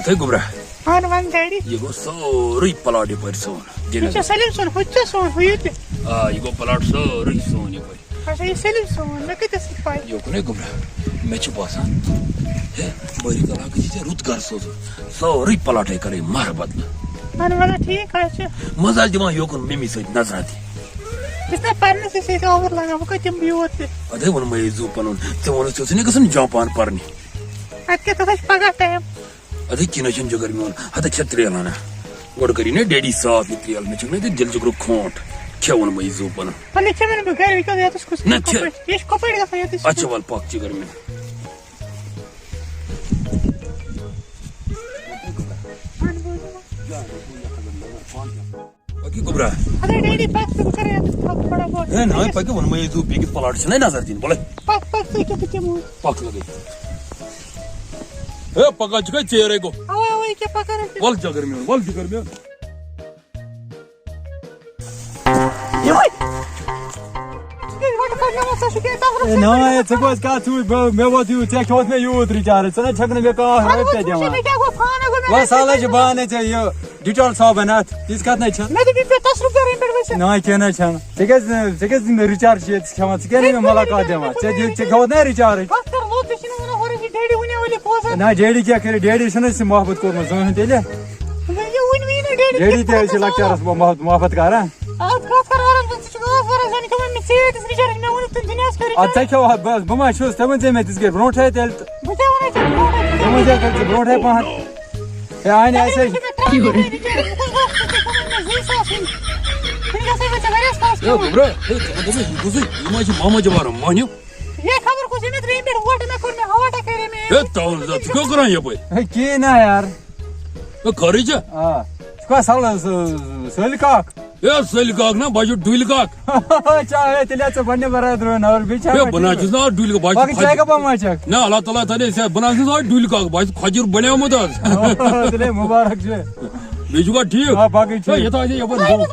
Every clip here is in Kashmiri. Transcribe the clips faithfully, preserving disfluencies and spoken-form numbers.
تھے گوٚبرا، اہن وَن ڈیڈی۔ یہِ گوٚو سورُے پلاٹ یپٲرۍ سون۔ یہِ چھا سٲلِم سون؟ ہُہ تہِ چھا سون؟ ہُہ یہِ تہِ؟ آ، یہِ گوٚو پلاٹ سورُے سون یپٲرۍ۔ اچھا، یہِ سٲلِم سون، مےٚ کَتہِ ٲس یہِ پَے؟ یوکُن ہے گوٚبرا، مےٚ چھُ باسان، ہے، بٲرِک علاقہٕ چھِ ژےٚ رُت گرٕ سوزُن۔ سورُے پلاٹے کَرے مَہر بدلہٕ۔ اہن وَن ٹھیٖک حظ چھُ۔ منٛزٕ آسہِ دِوان یوکُن مِمی سۭتۍ نظرا تہِ۔ یُس نہ پَرنَس سۭتۍ آوُر لگان، بہٕ کَتہِ یِمہٕ یور تہِ؟ اَدٕ ہے ووٚنمَے یہِ زُو پَنُن، ژےٚ ووٚنُتھ ژےٚ اوسُے نہ گژھُن جاپان پَرنہِ۔ اَدٕ کیٛاہ، تَتھ حظ چھُ پگاہ ٹایم۔ اَدٕ کینٛہہ نہ چھُنہٕ جِگر میون، ہَتہٕ کھےٚ ترٛیل ہنا۔ گۄڈٕ کٔرِو نا ڈیڈی صاف یہِ ترٛیل، مےٚ چھُنہٕ نہ دِل جُگرُک کھونٛٹھ۔ کھےٚ ووٚنمَے یہِ زُو پَنُن۔ وۄنۍ چھِ وۄنۍ بہٕ گَرِ وٕنکیٚس یَتَس کُس نہ کھےٚ۔ کَپٲرۍ، یہِ چھِ کَپٲرۍ گژھان یَتَس؟ اَدٕ چھِ وَلہٕ پَکھ جِگر مےٚ۔ پَکی گوٚبرا۔ اَدٕ ڈیڈی پَکھ تہٕ بہٕ کَرٕ یَتَس تھَپھ تھوڑا بہت۔ ہے نہ، پَکہِ ووٚنمَے یہِ زُو بیٚکِس پَلاٹ چھُنَے نظر دِنۍ، وَلہٕ۔ پَکھ، پَکھ ژٕ ییٚکیٛاہ بہٕ دِمہٕ۔ پَکھ لَگے۔ ہے پَکان چھُکھا ژیٖرَے گوٚو۔ اَوَے، اَوَے ییٚکیٛاہ پَکان حظ چھِ۔ وَلہٕ جِگر میون، وَلہٕ جِگر میون۔ یِمَے۔ ژٕ کیٛازِ وَٹہٕ پَکناوان؟ ژےٚ چھُکھ یہِ تَفرَس ہے سۭتۍ نہ، ہے، ژٕ گوٚژھ کَتھ ژٕ وٕچھ، بہٕ، مےٚ ووت یوٗت، ژےٚ کھیوٚوُت مےٚ یوٗت رِچارٕج، ژٕ نہ چھَکھ نہٕ مےٚ کانٛہہ اَدٕ رۄپیہِ وۄنۍ ژٕ وٕچھ دِوان۔ مےٚ کیٛاہ گوٚو، فون ہا گوٚو مےٚ وۄنۍ رَٹنَس سہلٕے چھِ سۭتۍ۔ بہانَے ژےٚ یہِ ڈِٹول صٲبَن اَتھ، یہِ چھِ کَتھ نَے چھَنہٕ۔ مےٚ دوٚپ، یہِ پیوٚو تصرُف کَرٕنۍ پٮ۪ٹھ وٕچھِتھ۔ نہ، کینٛہہ نہ چھَنہٕ۔ ژےٚ کیٛازِ، ژےٚ کیٛازِ دِنۍ رِچارٕج چھِ ییٚتہِ کھٮ۪وان؟ ژٕ کیٛاہ نِمہٕ مُلاقات دِوان؟ ژےٚ دِ-، ژےٚ کھیوٚوُت نا رِچارٕج؟ کَتھ کَر لوٚت، ژےٚ چھِنہٕ وَنان ہورٕ یہِ ڈیڈی وٕنہِ ؤلِو پوزَن۔ نہ، ڈیڈی کیٛاہ کَرِ؟ ڈیڈی چھُنہٕ اَسہِ محبت کوٚرمُت زٕہٕنۍ تیٚلہِ۔ یہِ وٕنہِ وٕنہِ نہٕ ڈیڈی ڈیڈی کِتھ تہِ پٲٹھۍ حظ چھِ گژھِ لۄکچارَس محبت، محبت کَران۔ اَتھ کَتھ کَرٕ وَنان بہٕ، ژٕ چھُکھ ٲس وَنان زَن کھیوٚو مےٚ ژیٖرۍ دِژ رِچارٕج، مےٚ ووٚنُکھ تُہۍ دُنیاہَس کیٛاہ اَدٕ ژےٚ رِچارٕج؟ کھیوٚوہَتھ بَس، بہٕ ما چھُس، ژےٚ ووٚن ژےٚ مےٚ تِژھ گرِ برونٛٹھٕے تیٚلہِ تہٕ۔ بہٕ کیٛاہ وَنَے ژےٚ برونٛٹھٕے؟ ژےٚ وَن ژےٚ تیٚلہِ ژٕ برونٛٹھٕے پَہَن۔ ہے، اَہَنہِ اَسہِ حظ چھِ مےٚ ترٛاوُن یہِ رِچارٕج، بہٕ کُس وقت چھُس ژےٚ کھیوٚومُت مےٚ زٕے ساس وٕنہِ؟ وٕنہِ گژھَے مےٚ ژےٚ واریاہَس کالَس ہے کھیوٚمُت۔ گوٚبرا، ہے، ژٕ وَن تہٕ مےٚ، یہِ کُس ہے؟ یہِ ما چھِ محمد جبار مۄہنیو؟ ہے، خبر کُس ییٚمِس رینٛگۍ پٮ۪ٹھ ووٹہٕ مےٚ کوٚر، مےٚ ہاٹ اَٹیک کَرے مےٚ۔ ہے، تَوَل زَن، ژٕ کیٛاہ کَران یَپٲرۍ؟ ہے، کِہیٖنۍ نہ یار۔ ہے، خٲرٕے چھا؟ آ۔ ژٕ کَس سَلہٕ، سُہ، سُہ، سٲلۍ کاک؟ ہے، سٲلۍ کاک نہ، بہٕ ہا چھُس ڈُلۍ کاک۔ اچھا، ہے، تیٚلہِ ہا ژےٚ گۄڈٕنیُک برادر وَنان، اور بیٚیہِ چھا ہے، بہٕ نہ حظ چھُس نہٕ آز ڈُلۍ کاک، بہٕ حظ چھُس باقٕے چاے کھۄجہِ-، کَپا ما چَکھ؟ نہ، اللہ تعالیٰ تھٲینَے ژےٚ، بہٕ نہ حظ چھُس آز ڈُلۍ کاک، بہٕ حظ چھُس کھۄجُر بَنیومُت آز۔ تیٚلے مُبارک چھُ۔ بیٚیہِ چھُکھا ٹھیٖک؟ آ، باقٕے چھُ۔ ہے، یہِ تھاو ژےٚ یَپٲرۍ بہٕ۔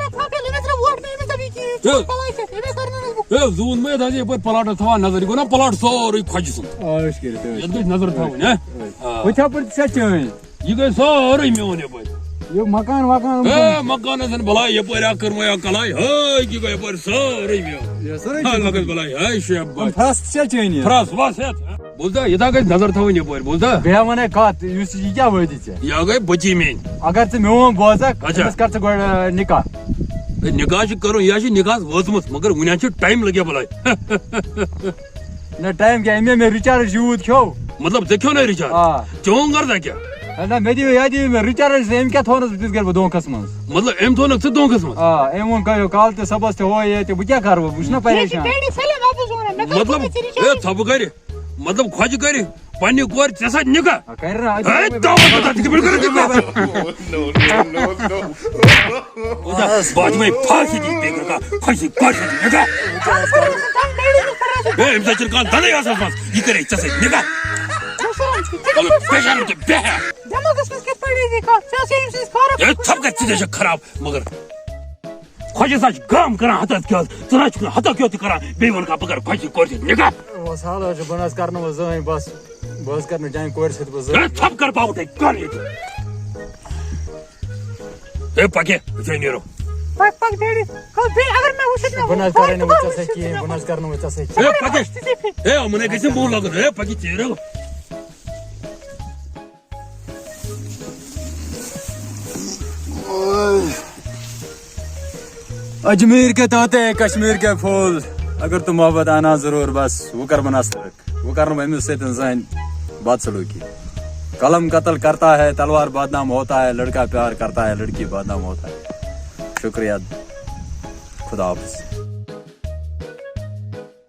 ہے، زوٗن مہ یَتھ آسہِ یَپٲرۍ پلاٹَس تھاوان نظر، یہِ گوٚو نا پلاٹ سورُے کھۄجہِ سُنٛد۔ عٲش کٔرِتھ، عٲش یَتھ گژھِ نظر تھاوٕنۍ، ہہ؟ عٲش۔ آ۔ ہُتھ یَپٲرۍ تہِ چھا چٲنۍ؟ یہِ گٔے سورُے میون یَپٲرۍ۔ یہِ مکان وکان یِم ہے، کٕم؟ مکانَس زَن بَلاے یَپٲرۍ اَکھ کٔرمَے اَکھ کَلاے، ہے، یہِ گوٚو یَپٲرۍ سورُے میون۔ یہِ سورُے ہا، چٲنۍ؟ لَگَس بَلاے، ہے، شیخ یِم بَچ۔ فرٛس تہِ چھا چٲنی؟ فرٛس وَس ہٮ۪تھ۔ بوٗزتھا، یہِ تھا گژھِ نظر تھاوٕنۍ یَپٲرۍ، بوٗزتھا؟ بیٚیہِ وَنَے کَتھ، یُس یہِ کیٛاہ وٲدی ژےٚ؟ یہِ ہا گٔے بٔچی میٛٲنۍ۔ اگر ژٕ میون بوزَکھ، اچھا۔ أمِس کر ژٕ گۄڈٕ، آ، نِکاح۔ ہے، نِکاح چھُ کَرُن، یہِ ہا چھِ نِکاحَس وٲژمٕژ، مگر وٕنہِ ہا چھُ ٹایم لَگہِ بَلاے۔ نہ، ٹایم کیٛاہ؟ أمۍ مےٚ، مےٚ رِچارٕج یوٗت کھیوٚو۔ مطلب، ژےٚ کھیوٚو نہ رِچارٕج؟ آ۔ چون غرضا کیٛاہ؟ ہے، نہ، مےٚ دِیِو، یہِ دِیِو مےٚ رِچارٕج، أمۍ کیٛاہ تھوٚونَس بہٕ تِژھ گرِ بہٕ دھوکَس منٛز؟ مطلب، أمۍ تھوٚونَکھ ژٕ دھوکَس منٛز؟ آ، أمۍ ووٚن، کٔرِو کالہٕ تہِ صُبحَس تہِ ہُہ یہِ تہِ، بہٕ کیٛاہ کَرٕ وۄنۍ؟ بہٕ چھُس نہ پریشان۔ ڈیڈی سلیم اَپُز وَنان، مےٚ کٔر مطلب، پَنٕنۍ رِچارٕج۔ ہے، ژھۄپہٕ کَرِ۔ مطلب، خۄجہِ کَرِ پننہِ کورِ ژےٚ سۭتۍ نِکاح؟ آ، کَرِ نہ، اَتہِ ہے، کَرِ مےٚ تَوَے کوٗتاہ تہِ کِتھ پٲٹھۍ کَرٕ تِم کَتھٕ؟ No, no, no, no. کوٗتاہ بہٕ دِمَے پھاسہِ دِتھ بیٚیہِ کَرٕ کانٛہہ خۄجہِ سٕنٛدِ کورِ سۭتۍ نِکاح۔ ہے، أمِس سۭتۍ چھُنہٕ کانٛہہ دَندٕے آسَس منٛز۔ یہِ کَرے ژےٚ سۭتۍ نِکاح۔ مطلب، بے شرم تہِ بیٚہہ۔ دٮ۪ماغَس منٛز کِتھ پٲٹھۍ یی کَتھ؟ ژےٚ ٲسٕے أمۍ سٕنٛز خٲرٕکھ۔ ہے، ژھۄپہٕ کَر، ژٕ دِ ژےٚ خراب، مگر خۄجہِ سا چھِ غم کران ہتس کیٛاہ، ژٕ نہ چھُکھ نہٕ ہتس کیٛاہ تہِ کران، بیٚیہِ وَنہٕ کانٛہہ بہٕ کرٕ خۄجہِ سۭتۍ کورِ سۭتۍ نِکاح۔ وۄنۍ سہل حظ چھُ، بہٕ نہ حظ کرنہٕ وۄنۍ زٕہٕنۍ بس، بہٕ حظ کرنہٕ چانہِ کورِ سۭتۍ وۄنۍ زٕہٕنۍ۔ ہے، ژھۄپہٕ کر پاوُٹ ہے، کر ییٚتہِ۔ ہے، پکہِ، أسۍ ہے نیرو۔ پک، پک، ڈیڈی۔ کل بیٚیہِ اگر مےٚ وٕچھُتھ نہ بہٕ نہ حظ کرے نہٕ وۄنۍ ژےٚ سۭتۍ کِہیٖنۍ، بہٕ نہ حظ کرنہٕ وۄنۍ ژےٚ سۭتۍ ہے، کِہیٖنۍ۔ پکہِ۔ ہے، یِمن ہے گژھِ موٗ لگُن۔ ہے، پکہِ، ژیٖرو۔ اجمیر کے طوطے، کشمیر کے پھول، اگر تو محبت آنا ضرور، بس وہ کر مناسب، وہ کرن بہٕ أمِس سۭتۍ زٕہٕنۍ بدسلوٗکی۔ قلم قتل کرتا ہے، تلوار بدنام ہوتا ہے، لڑکا پیار کرتا ہے، لڑکی بدنام ہوتا ہے۔ شکریہ، خدا حافظ۔